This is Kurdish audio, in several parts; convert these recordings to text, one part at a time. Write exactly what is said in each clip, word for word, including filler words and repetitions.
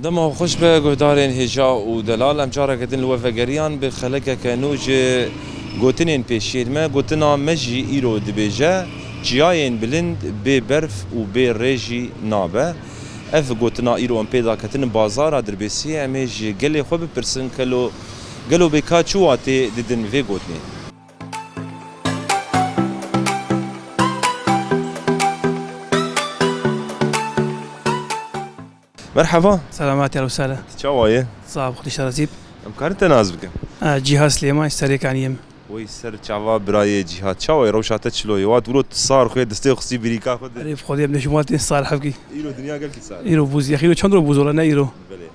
Dema xweş be guhdarên hêja û delal, em careke din li we vegeriyan bi xelekeke nû ji gotinên pêşiyên me. Gotina me jî îro dibêje, çiyayên bilind bê berf û bê rê jî nabe. Ev gotina îro em pê daketin bazara Dirbêsiyê, em ê ji gelê xwe bipirsin, kelo, gelo bê ka çi watê didin vê gotinê? Merhaba. Selamat ya Rusale. Çawa ye? Sağ ol, Xwedê şerazîb. Em karin te nas bikin? E, Cîhat Silêman, Serêkaniyê me. Wey ser çava birayê Cîhat. Çawa ye, rewşa te çilo ye? Wat wilo sar xwe distê xistî birîka xwe de. Erê, bi Xwedê em neşim watê sar hevkî. Îro dinya gelkî sar. Îro bûz, yexî çend ro bûz ola ne îro. Belê.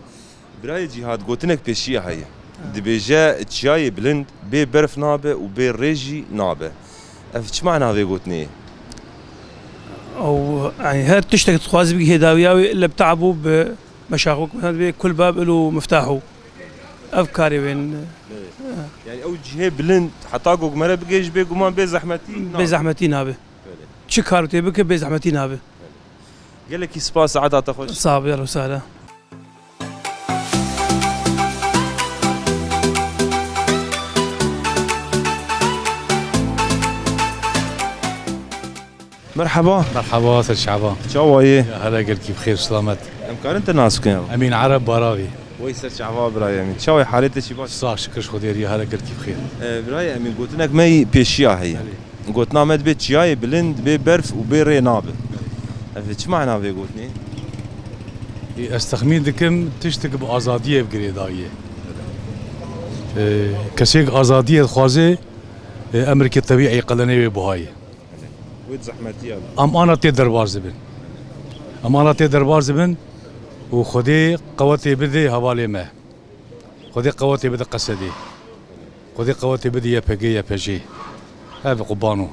Birayê Cîhat, gotinek pêşiya heye. Ha. Dibêje, çiyayê bilind bê berf nabe û bê rê jî nabe. Ev çi mana vê gotinê ye? Ew, yani her tiştek dixwaze bigihê dawiya wê, ille bi te'b û bi meşaqok, mesela dibê kul bab ilo miftahû. Ev karê wên. Evet. Yani ew cihê bilind, heta ku me re bigihê ji bê guman bê zehmetî nabe. Bê zehmetî nabe. Belê. Çi kar tê bike, bê zehmetî nabe. Gelekî spas, saeta te xweş. Sağ ol, ya Rusale. Merhaba. Merhaba, ser çava. Çawa ye? Ya hele gelkî bi xêr, selamet. Em karin te nas bikin ya? Emîn Ereb Baravî. Wey ser çava birayê Emîn. Çawa ye, halê te çi baş? Sax şikir ji Xwedê, ya hele gelkî bi xêr. E, birayê Emîn, gotinek me yî pêşiya heye. Belê. Gotina me dibê çiyayê bilind bê berf û bê rê nabe. Ev çi mana vê gotinê? Ê, ez texmîn dikim tiştek bi azadiyê bi girêdayî ye. Ê, kesêk azadiyê dixwaze, ê, emreke tebîî qelenê wê buha ye. Wê zehmetî ye. Em ana tê derbas dibin. Em ana tê derbas dibin û Xwedê qewetê bide hevalê me. Xwedê qewetê bide Qesedê. Xwedê qewetê bide Y P G, Y P J. Ev qurbano.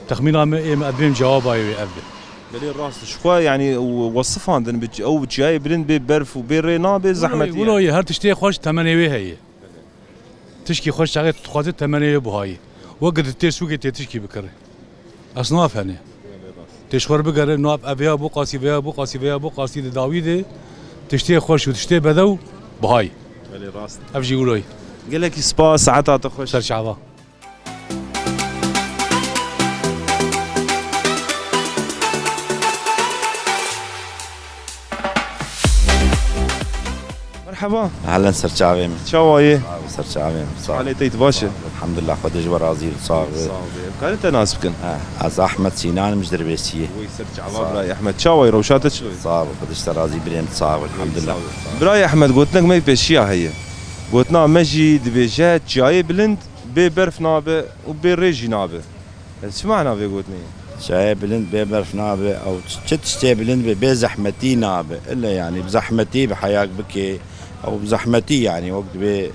Texmîna me, ê me, ez dibêm cewaba wê ev be. Belê rast. Ji xwe, yani, û wesifandin bi ç-, ew çiyayê bilind bê berf û bê rê nabe, zehmetî ye. Wilo ye, her tiştê xweş temenê wê heye. Tişkî xweş çaxê tu dixwazî temenê wê buha ye. Weke tu tê sûkê tê tişkî bikirî. Esnaf hene. Tê ji xwe re bigere, nav ev ya bo qasî, vê ya bo qasî, vê ya bo qasî di dawî de tiştê xweş û tiştê bedew buha ye. Belê rast. Ev jî wilo ye. Gelekî spas, saeta te xweş. Ser çava. Merhaba. Helen ser çavê min. Çawa ye? Sağ ol, ser çavê min. Sağ ol. Halê te yî baş e? Elhamdulillah, Xwedê ji we razî be, sağ ol. Sağ ol. Karin te nas bikin? Ha, ez Ahmet Sînan im, ji Dirbêsiyê. Wey ser çava birayê Ahmet. Çawa ye, rewşa te çilo ye? Sağ ol, Xwedê ji te razî, birê min, sağ ol, elhamdulillah. Sağ ol. Birayê Ahmet, gotinek me pêşiya heye. Gotina me jî dibêje, çiyayê bilind bê berf nabe û bê rê jî nabe. Ez çi mana vê gotinê ye? Çiyayê bilind bê berf nabe, ew çi tiştê bilind be, bê zehmetî nabe. Îlle yani bi zehmetî bi heyak bike, ew bi zehmetî yani wek dibê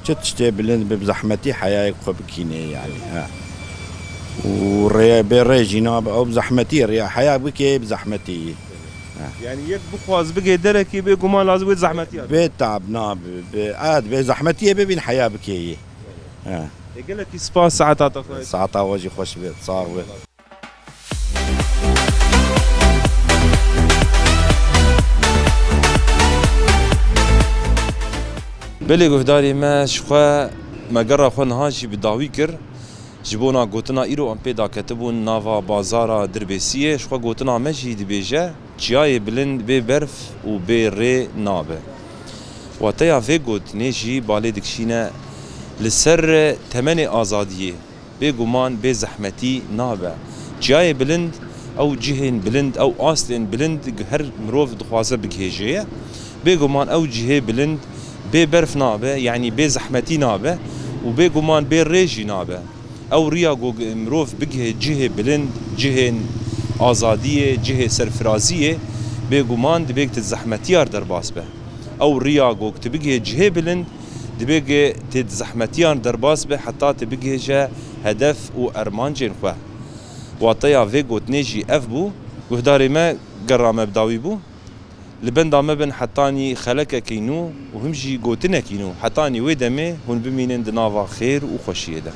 çi tiştê bilind be, bi zehmetî heyayek xwe bikîne yani. Ha. Û rê, bê rê jî nabe, ew bi zehmetî rêya heyak bike, bi zehmetî. Ha. Yani yek bixwaz bigê derekê, bê guman lazim wê zehmetî ya. Bê tab nabe, bê ad, bê zehmetî ye, bibîn heya bike yê. Ha. E, gelekî spas, saeta te xweş. Saeta we jî xweş be, sax be. Belê guhdarê me, ji xwe me gera xwe niha jî bi dawî kir. Ji bona gotina îro em pê daketibûn nava bazara Dirbêsiyê, ji xwe gotina me jî dibêje, çiyayê bilind bê berf û bê rê nabe. Wateya vê gotinê jî balê dikişîne li ser temenê azadiyê. Bêguman bê zehmetî nabe. Çiyayê bilind ew cihên bilind, ew astên bilind her mirov dixwaze bigihêje ye. Bêguman ew cihê bilind bê berf nabe, yanî bê zehmetî nabe û bêguman bê rê jî nabe. Ew riya ku mirov bigihê cihê bilind, cihên azadiyê, cihê serfiraziyê, bêguman dibê ti zehmetiyar derbas be. Ew riya ku tu bigihê cihê bilind, Dibê ku tê di zehmetiyan derbas be heta tu bigihêje hedef û ermancên xwe. Wateya vê gotinê jî ev bû, guhdarê me gera me bi dawî bû. Li benda me bin hetanî xelekekî nû û him jî gotinekî nû. Hetanî wê demê hûn bimînin di nava xêr û xweşiyê de.